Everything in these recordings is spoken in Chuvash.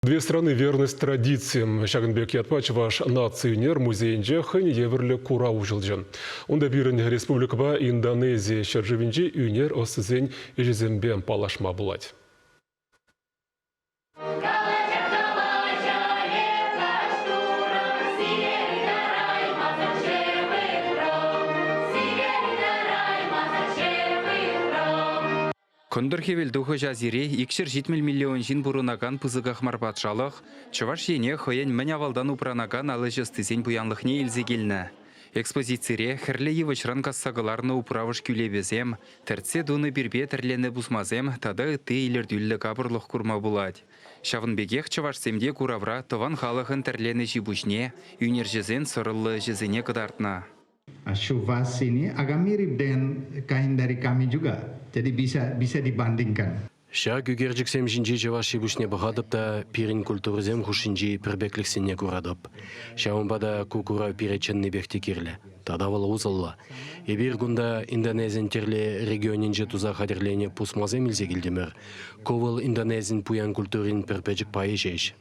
Две страны верность традициям. Ҫакӑн пек ятпа Чӑваш наци ӳнер музейӗнче хӑйне евӗрлӗ курав уҫӑлчӗ. Унта пирӗн республикӑпа Индонези ҫӗршывӗнчи ӳнер ӑстисен ӗҫӗсемпе паллашма пулать. Кӑнтӑр-хӗвелтухӑҫ Азире 270 миллион ҫын пурӑнакан пысӑках мар патшалӑх Чӑваш Ене хӑйӗн мӗн авалтан упранакан ал ӗҫ ӑстисен пуянлӑхне илсе килнӗ. Экспозицире хӗрлӗ йывӑҫран касса кӑларнӑ управӑш кӳлепесем, тӗртсе тунӑ пирпе тӗрленӗ пусмасем тата ытти илӗртӳллӗ капӑрлӑх курма пулать. Ҫавӑн пекех чӑвашсем те куравра тӑван халӑхӑн тӗрленӗ ҫи-пуҫне, ӳнерҫӗсен сӑрӑллӑ ӗҫӗсене кӑтартнӑ. Chuvas ini agak mirip dengan kain dari kami juga, jadi bisa bisa dibandingkan. Ҫак ӳкерчӗксем ҫинчи чӑваш ҫи-пуҫне пӑхатӑп та пирӗн культурӑсем хушшинчи пӗрпеклӗхсене куратӑп. Ҫавӑнпа та ку курав пире чӑннипех те кирлӗ. Тата вӑл усӑллӑ. Эпир кунта Индонезин тӗрлӗ регионӗнче туса хатӗрленӗ пусмасем илсе килтӗмӗр. Ку вӑл Индонезин пуян культурин пӗр пӗчӗк пайӗ ҫеҫ.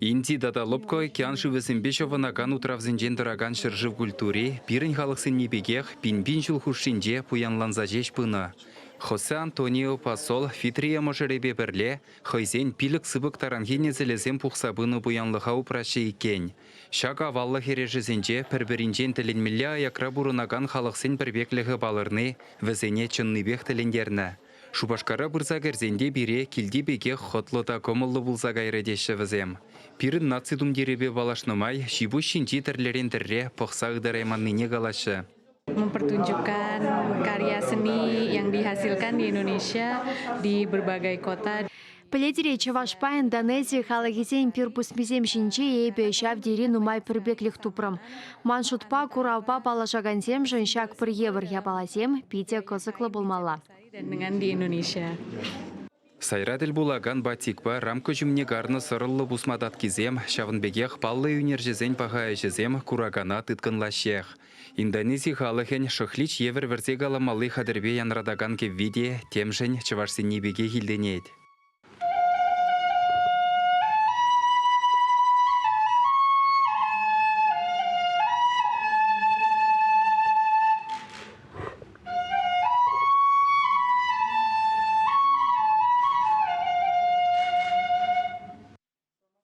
Инди тата Лӑпкӑ океан шывӗсемпе ҫӑвӑнакан утравсенчен тӑракан ҫӗршыв культури пирӗн халӑхсенни пекех пин-пин ҫул хушшинче пуянланса ҫеҫ пынӑ. Хосе Антонио посол Фитрия мӑшӑрӗпе пӗрле хӑйсен пилӗк сыпӑк таранхи несӗлӗсем пухса пынӑ пуянлӑха упраҫҫӗ иккен. Ҫак аваллӑх эрешӗсенче пӗр-пӗринчен тӗлӗнмелле аякра пурӑнакан халӑхсен пӗрпеклӗхӗ палӑрни вӗсене чӑннипех тӗлӗнтернӗ. Шупашкара пырса кӗрсен те пире килти пекех хӑтлӑ та кӑмӑллӑ пулса кайрӗ теҫҫӗ вӗсем. Пирӗн наци тумтирӗпе паллашнӑ май ҫи-пуҫ ҫинчи тӗрлӗрен тӗрре пӑхса ытарайманнине калаҫҫӗ. Mempertunjukkan karya seni yang dihasilkan di Indonesia di berbagai kota. Пӗлетӗр-и, Чӑвашпа Индонези халӑхӗсен пир пусмисем ҫинче эпӗ ҫав тери нумай пӗрпеклӗх тупрӑм. Ман шутпа, куравпа паллашакансемшӗн ҫак пӗр евӗр япаласем питӗ кӑсӑклӑ пулмалла. Dengan di Indonesia. Сайра тӗл пулакан батикпа рамка ҫумне карнӑ сӑрӑллӑ пусма таткисем, ҫавӑн пекех паллӑ ӳнерҫӗсен паха ӗҫӗсем куракана тыткӑнлаҫҫех. Индонези халӑхӗн шӑхлич евӗр вӗрсе каламалли хатӗрпе янратакан кӗвви те темшӗн чӑвашсенни пекех илтӗнет.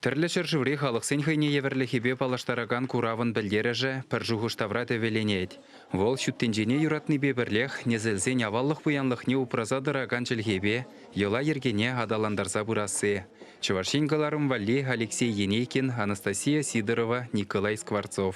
Тӗрлӗ ҫӗршыври халӑхсен хӑйне евӗрлӗхӗпе паллаштаракан куравӑн пӗлтерӗшӗ пӗр шухӑш тавра тӗвӗленет. Вӑл ҫут тӗнчене юратнипе пӗрлех несӗлсен аваллӑх пуянлӑхне упраса тӑракан чӗлхепе йӑла-йӗркене аталантарса пырасси. Чӑваш Ен кӑларӑм валли Алексей Енейкин, Анастасия Сидорова, Николай Скворцов.